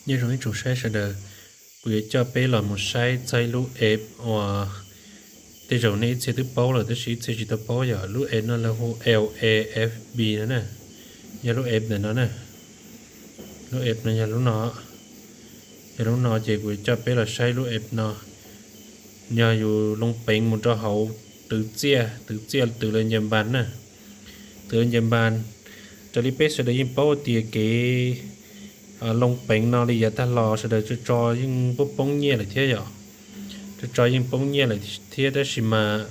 Nyob zoo ib tsoom saib sawv daws, kuv yuav coj peb los mus saib txog ib lub app uas tej zaum nej ib txhia twb paub lawm tab sis ib txhia tsis tau paub, yog lub app no lawv hu L A F B no na, yog lub app ntawm no na. Lub app no yog lub no, yog lub no ces kuv yuav coj peb los saib lub app no. Yog yus loo peev mus rau hauv twv txiaj, twv txiaj twv lawv nce npas na, twv lawv nce npas. Raws li peb sawv daws yeej paub tias kev loo peev no li yav tag los sawv daws tso tso yeej poob poob nyiaj lawm thiab yom, tso tso yeej poob nyiaj lawm thiab tab sis mas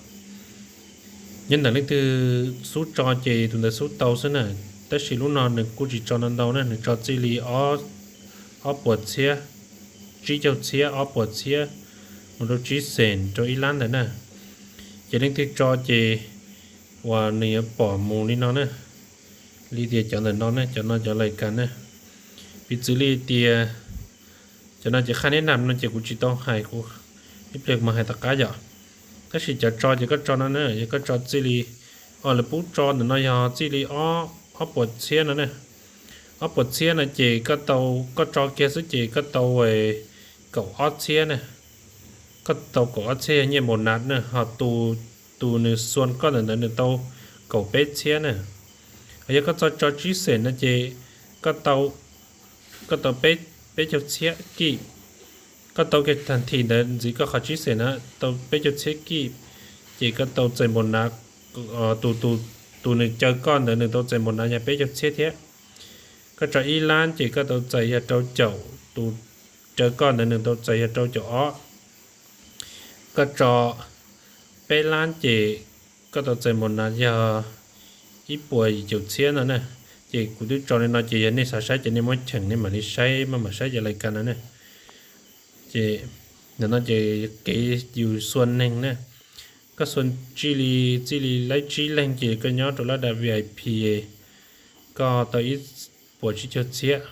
nyob ntawm leej twg xub tso ces tus ntawd xub tau xwb na. Tab sis lub no nws kuj tsis tso ntau ntau na, nws tso txij li ob puas txhiab, tsib caug txhiab, ob puas txhiab mus rau tsib xees rau ib lab ntawd na. Ces leej twg tso ces uas nws yuav pom mus li no na, li tias cov ntawm no ne, cov no cov lais kas ne. Piv txwv li tias cov no ces qhaj neb nam no ces kuv tsis tau hais, kuv ib pliag mas hais tom qab yom. Tab sis cov tso ces koj tso no na, yog koj tso txij li, o lawv pub tso ntawm no yog txij li ob puas txhiab no ne. Ob puas txhiab no ces koj tau, koj tso kiag xwb ces koj tau kaum ob txhiab na, koj tau kaum ob txhiab yog nyiaj npaum nas na, ho tus nws xuas koj ntawm ntawd nws tau kaum peb txhiab na. Yog koj tso tsib xees no ces koj tau, koj tau peb caug txhiab kij. Koj tau kiag tag nrho ntawd ntxiv koj qhov tsib xees na tau peb caug txhiab kij, ces koj tau txais npaum nas, tus, tus nws caw koj ntawd nws tau txais npaum nas yog peb caug txhiab thiab. Koj tso ib lab ces koj tau txais yog rau caum, tus caw koj ntawd nws tau txais yog rau caum ob. Koj tso peb lab ces koj tau txais npaum nas yog ib puas yim caum txhiab no na. Ces kuv twb tso li no ces yog nej xav saib ces nej muab cheem nej mam li saib, maj mam saib cov lais kas no ne. Ces ntawm no ces kev yus xuas neeg na, koj xuas txij li, txij li lab tsib leeg ces koj nyob rau lab da V I P, koj tau ib puas tsib caug txhiab.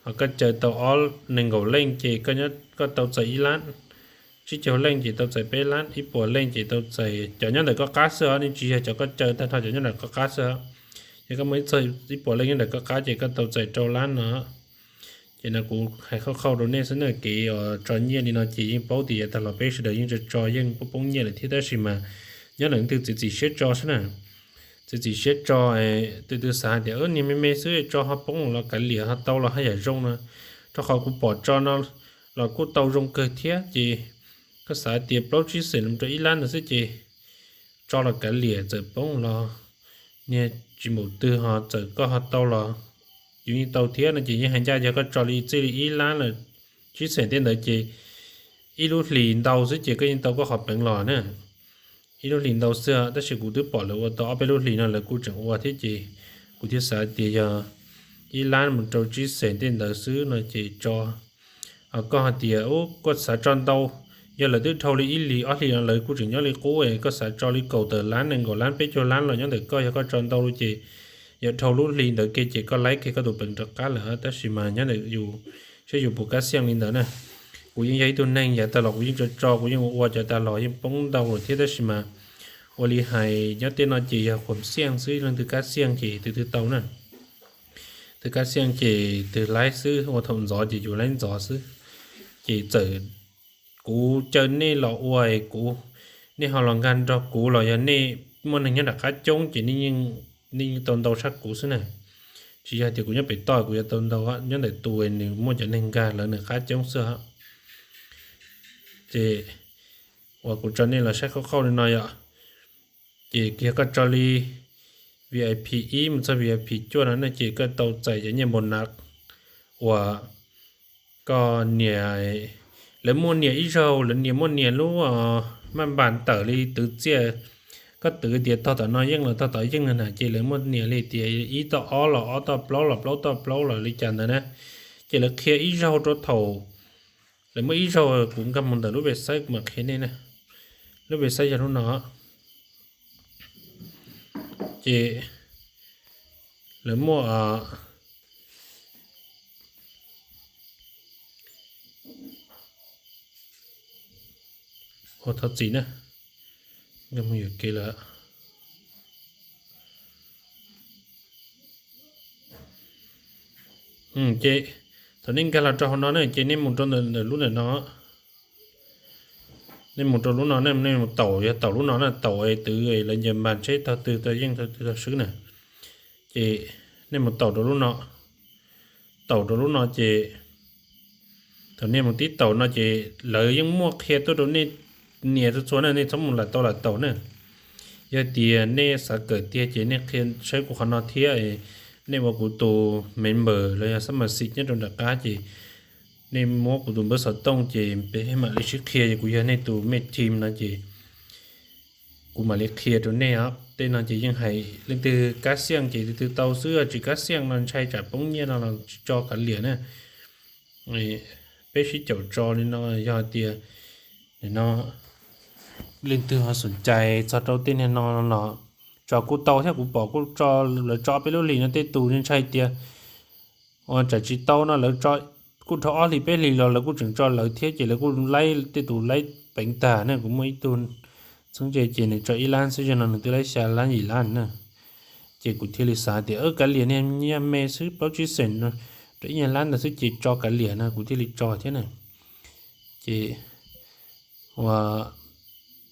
Ho koj caw tau ob, nees nkaum leej ces koj tau txais ib lab, tsib caug leej ces tau txais peb lab, ib puas leej ces tau txais, cov nyob ntawm koj qab xwb os, nej tsis yog cov koj caw tag nrho, cov nyob ntawm koj qab xwb os. Yog koj muaj ib txog ib puas leej nyob ntawm koj qab ces koj tau txais rau lab no. Ces no kuv hais qhauj qhauj rau nej xwb na, kev uas tso nyiaj li no ces yeej paub tias yav tag los peb sawv daws yeej tso tso yeej poob poob nyiaj lawm thiab tab sis mas nyob ntawm leej twg txiav txim siab tso xwb na. Txiav txim siab tso, tus twg xav hais tias niag me me xwb tso ho poob los kav liam, ho tau los haj yam zoo no. Rau qhov kuv pom tso no los kuj tau zoo kawg thiab ces koj xav tias plaub tsib xees los rau ib lab ntawd xwb ces tso los kav liam, txawm poob los niag tsis npaum twg ho txawm koj ho tau los yus yeej tau thiab no ces yeej hais ncaj yog koj tso li txij li ib lab los tsib xees tej ntawd ces ib lub hlis ntau xwb ces koj yeej tau koj qhov peev los na. Ib lub hlis ntau xwb tab sis kuv twb pom lawv ua tau ob peb lub hlis no lawv kuj tseem ua thiab ces kuv thiaj xav tias yog ib lab mus rau tsib xees tej ntawd xwb no ces tso. Ho koj hais tias koj xav tso ntau, yog lawv twb dhau li ib hlis ob hlis no lawv kuj tseem nyob li qub, koj xav tso li kaum tawm lab, nees nkaum lab, peb caug lab los nyob ntawm koj, yog koj tso ntau li ces yog dhau lub hlis ntawd kiag ces koj laib kiag koj tus peev rov qab lawm tab sis mas nyob ntawm yus, saib yus puas kab xiaj li ntawd na. Kuv yeej yog ib tug neeg yav tag los kuv yeej tso tso, kuv yeej ua ua cov tag los yeej poob ntau lawm thiab tab sis mas ua li hais nyob tej no ces yog khuam xiaj xwb, leej twg kab xiaj ces tus twg tau na. Twg kab xiaj ces twg laib xwb, ua thaum ntxov ces yus laib ntxov xwb. Ces txawm kuv caw nej los ua kuv, nej ho los nkag nrog kuv los yog nej muaj neeg nyob nram qab coob ces nej yeej tau ntau tshaj kuv xwb na. Tsis yog tias kuv nyob pem toj kuv yuav tau ntau, nyob ntawm tus nws muaj cov neeg nkag lawv nws qab coob xwb. Ces uas kuv tso nej los saib qauj qauj li no yom. Ces yog koj tso li V I P ib mus txog V I P cuaj no ne ces koj tau txais cov nyiaj npau nav uas koj nias, lawv muaj nias ib zaug, lawv nias muaj nias lub maj npas tawm li twv txiaj, koj twv tias tog tom no yeej los tog tom yeej no na ces lawv muaj nias li tias ib toj ob los ob toj plaub los plaub toj plaub los li cas ntawd na. Ces lawv qhia ib zaug rau thaum, lawv muaj ib zaug kuv nkag mus ntawm lub website kuv mam qhia nej na. Lub website yog lub no. Ces lawv muaj, ua thov txim na, nkag mus yuam kev lawm. Ces Thaum nej nkag los rau hauv no ne ces nej mus rau ntawm lub ntawm no, nej mus rau lub no, nej mus taum, yog taum lub no na, taum twv lawv ncaws npas tsheb tog twg tog yeej tog twg tog swb na, ces nej mus taum rau lub no, taum rau lub no ces thaum nej mus tib taum no ces lawv yeej muaj qhia tuaj rau nej nias txhua txhua na, nej txhob mus lam tau lam taum na. Yog tias nej xav kawm tiag ces nej qhia saib kuv qhov no thiab, nej ua kuv tus member los yog xab mas xis nyob rau nram qab ces nej muab kuv tus npawb xov tooj ces peb mam li sib qhia, kuv yog nej tus me team no ces kuv mam li qhia rau nej os. Tej no ces yeej hais leej twg kab xiaj ces leej twg tau xwb, tsis kab xiaj no ntshai tsam poob nyiaj no los tsis tso kav liam na. Peb sib caum tso li no, yog tias no leej twg ho xum cais txog rau tej niag no los tso kuj tau thiab, kuv pom kuj tso, lawv tso peb lub hlis no tej tus ntshai tias ua tsam tsis tau no lawv tso kuj dhau ob hlis peb hlis los lawv kuj tseem tso lawv thiab ces lawv kuj laib, tej tus laib peev tag ne. Kuv muaj ib tug txheeb ze ces nws tso ib lab xwb, zaum no nws twb laib xya lab yim lab na. Ces kuv thiaj li xav tias kav liam, niag nyiaj me xwb plaub tsib xees rau ib nyuag lab ntawd xwb ces tso kav liam no kuv thiaj li tso thiab na. Ces ua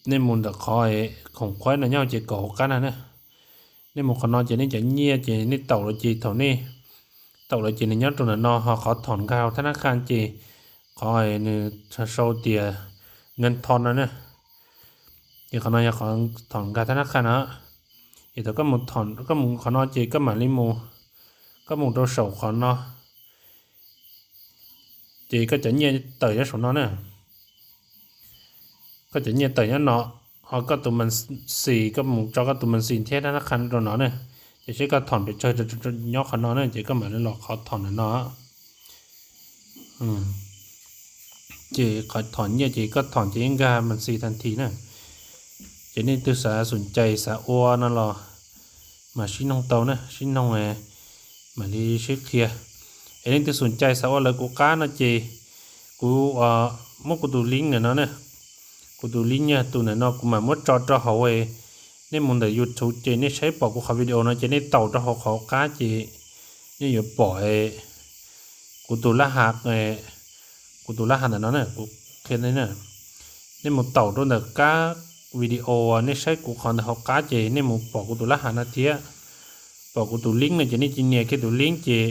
nej mus ntawm qhov khoom khuab no nyob ces kaum hauv qab na na. Nej mus qhov no ces nej cov nyiaj ces nej taum lawm ces thaum nej taum lawm ces nws nyob rau ntawm no, ho qhov thom nkag thab nab qha ces qhov nws sau tias ngan thon no na. Ces qhov no yog qhov thom nkag thab nab qha no. Ces thaum koj mus qhov no ces koj mam li mus, koj mus rau saum qhov no ces koj cov nyiaj tawm nyob saum no na. Koj cov nyiaj tawm nyob no, ho koj tus mas xis, koj mus tso koj tus mas xis thiab thab nab qha rau no na. Ces seb koj thom pes tsawg nyob qhov no na ces koj mam li los qhov thom ntawm no. Ces qhov thom nyiaj ces koj thom ces yeej nkag mas xis tag nthi na. Ces nej twg xav xum cais xav ua no los mas sib noog tau na, sib noog mam li sib qhia. Es leej twg xum cais xav ua lawv kuv qab no ces kuv muab kuv tus link ntawm no na, kuv tus link yog tus ntawm no kuv mam muab tso rau hauv. Nej mus ntawm YouTube ces nej saib pom kuv qhov video no ces nej taum rau hauv qhov qab ces nej yuav pom kuv tus lab hav, kuv tus lab hav ntawm no na, kuv qhia nej na. Nej mus taum rau ntawm kab video, nej saib kuv qhov ntawm hauv qab ces nej mus pom kuv tus lab hav no thiab. Pom kuv tus link no ces nej cia nias kiag tus link ces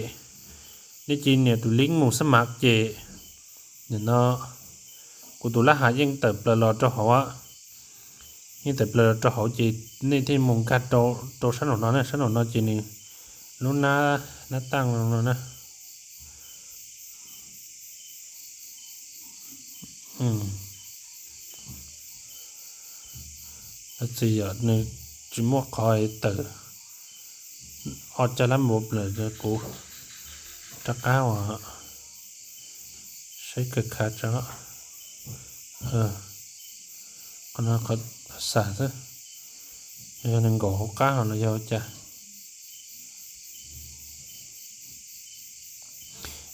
nej cia nias tus link mus xab mav ces nim no kuv tus lab hav yeej tawm plaws los rau hauv. Yeej tawm plaws los rau hauv ces nej thiaj mus nkag rau sab nraum no na, sab nraum no ces nws lub nab, nab taj no na. Txiv yog nws tsis muaj qhov tawm ob caj lab npua plaws rau kuv rov qab uas saib kawg khav tso. Qhov no qhov xav xwb, yog nws nkaum hauv qab los yog ua cas.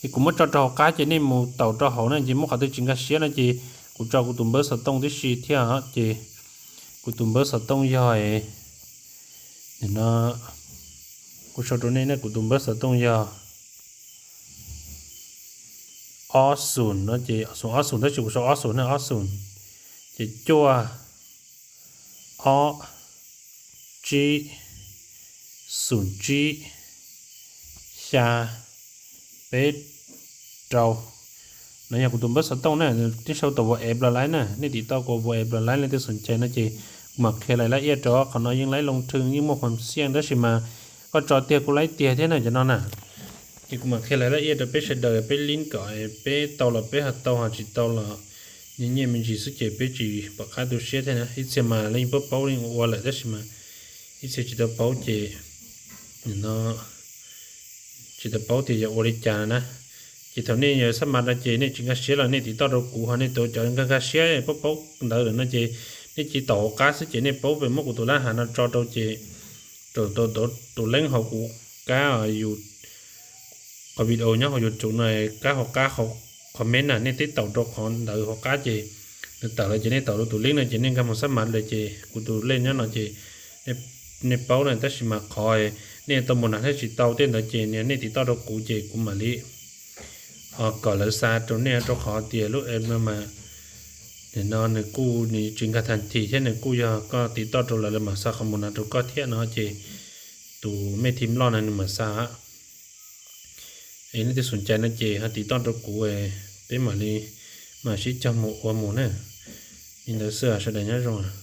Es kuv muab tso rau hauv qab ces nej mus taum rau hauv na, ces muaj qhov twg tsis nkag siab no ces kuv tso kuv tus npawb xov tooj tib si thiab os. Ces kuv tus npawb xov tooj yog, nim no kuv sau rau nej ne, kuv tus npawb xov tooj yog ob xoom no ces xoom ob xoom, tab sis kuv sau ob xoom na, ob xoom ces cuaj ob tsib xoom tsib xya peb rau. No yog kuv tus npawb xov tooj na, nws twb sau tau ua e pla laiv na, nej tiv tauj kuv ua e pla laiv, leej twg xom chais no ces kuv mam qhia lais lab iaj rau. Qhov no yeej laib loo thwj yeej muaj qhov xiaj tab sis mas koj tso tiag kuj laib tiag thiab na cov no na. Ces kuv mam qhia lais lab iaj rau peb sawv daws peb lib kom peb tau los peb ho tau, ho tsis tau los nyiaj nyiaj me ntsis xwb ces peb tsis pom qab tu siab thiab na. Ib txhia mas leej paub paub leej ua ua lawm tab sis mas ib txhia tsis tau paub ces no tsis tau paub tias yog ua li cas na. Ces thaum nej yuav xab mas no ces nej tsis nkag siab los nej tiv tauj rau kuv, ho nej tus cov nkag nkag siab paub paub ntawd lawm no ces nej cia taum hauv qab xwb ces nej paub pes muab kuv tus lab hav no tso rau ces rau tus leeb hauv kuv kab, qhov video nyob hauv YouTube no kab hauv qab comment na, nej tib taum rau qhov ntawd hauv qab ces nws tawm lawm ces nej taum rau tus link no ces nej nkag mus xab mas lawm ces kuv tus lej nyob no ces nej paub na. Tab sis mas qhov nej tau mus nag thiab tsis tau tej ntawd ces nej tiv tauj rau kuv ces kuv mam li ho kom lawv xa rau nej, rau qhov tias lub app no mas nim no nws kuj nws tsis nkag thas thim thiab nws kuj yog koj tiv toj rau lawv, lawv mam xa qhov mus no rau koj thiab no ces tus mej thim loj no nws mam xa. Es nej twg xom cai no ces ho tiv toj rau kuv, peb mam li mam sib cog mus ua mus na. Li ntawd xwb, sawv daws nyob zoo.